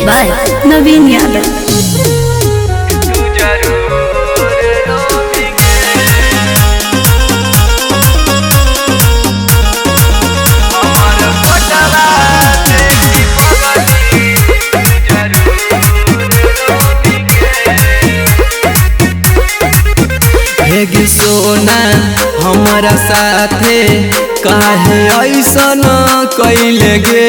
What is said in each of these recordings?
Bye नवीन यादव। हेगे सोना हमारा साथे काहे ऐसन कैले गे,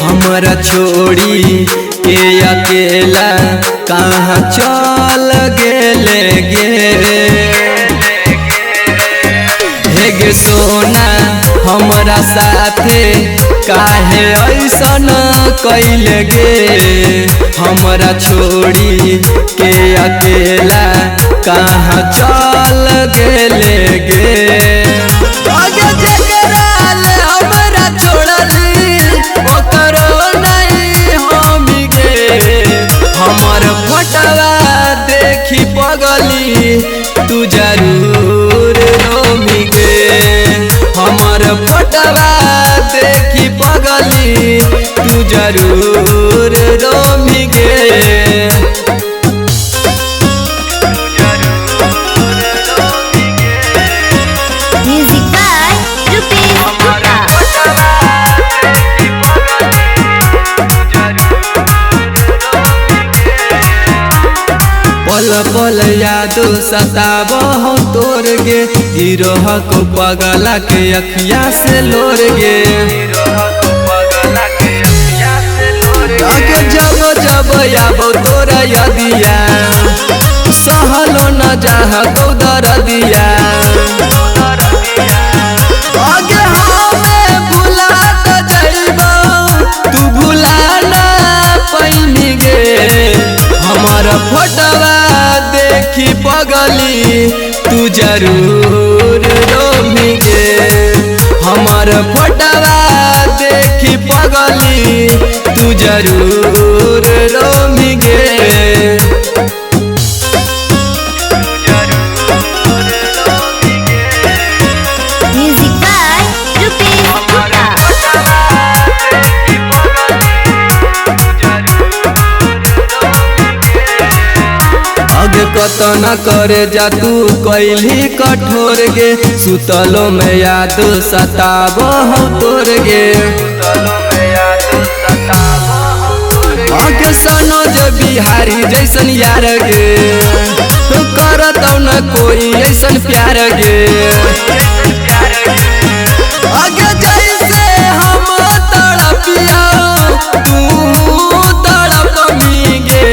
हमारा छोड़ी के अकेला कहाँ चल गेले गे। हेगे सोना हमारा साथे काहे ऐसन कैले गे, हमारा छोड़ी के अकेला कहाँ चल गेले गे। आगे जेकरा ले हमरा छोड़ली ओकरो नहीं हम गे, हमर फोटवा देखी पगली तू जरूर रोमी गे, हमर फोटवा देखी पगली तू जरूर रोमी गे। Music by Rupesh Gupta. पल पल याद सताब हो तोर गे, गिरोह को पगला के अखिया से लोर गे। जब जब आबो तोरा यदिया सहलो न जाह को दरदिया। आगे हमें भुला त जइबो तू भुला ना पैनी गे, हमर फोटवा देखी पगली तू जरूर रोमी गे, हमर फोटवा देखी पगली तू जरूर रोमी गे। Music by Rupesh Gupta. अग कतना करे जा तू कैली कठोर गे, सुतलो में याद सताब हो तोर गे। अग सनोज बिहारी जैसन यार गे, करतौ न कोई ऐसन प्यार गे। अग जैसे हम तड़पिया तू तड़पमी गे,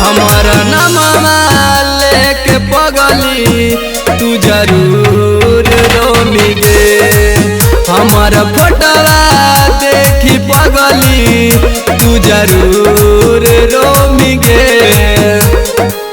हमर नामवा लेके पगली तू जरूर रोमी गे, हमर फोटवा देखी पगली तू जरूर।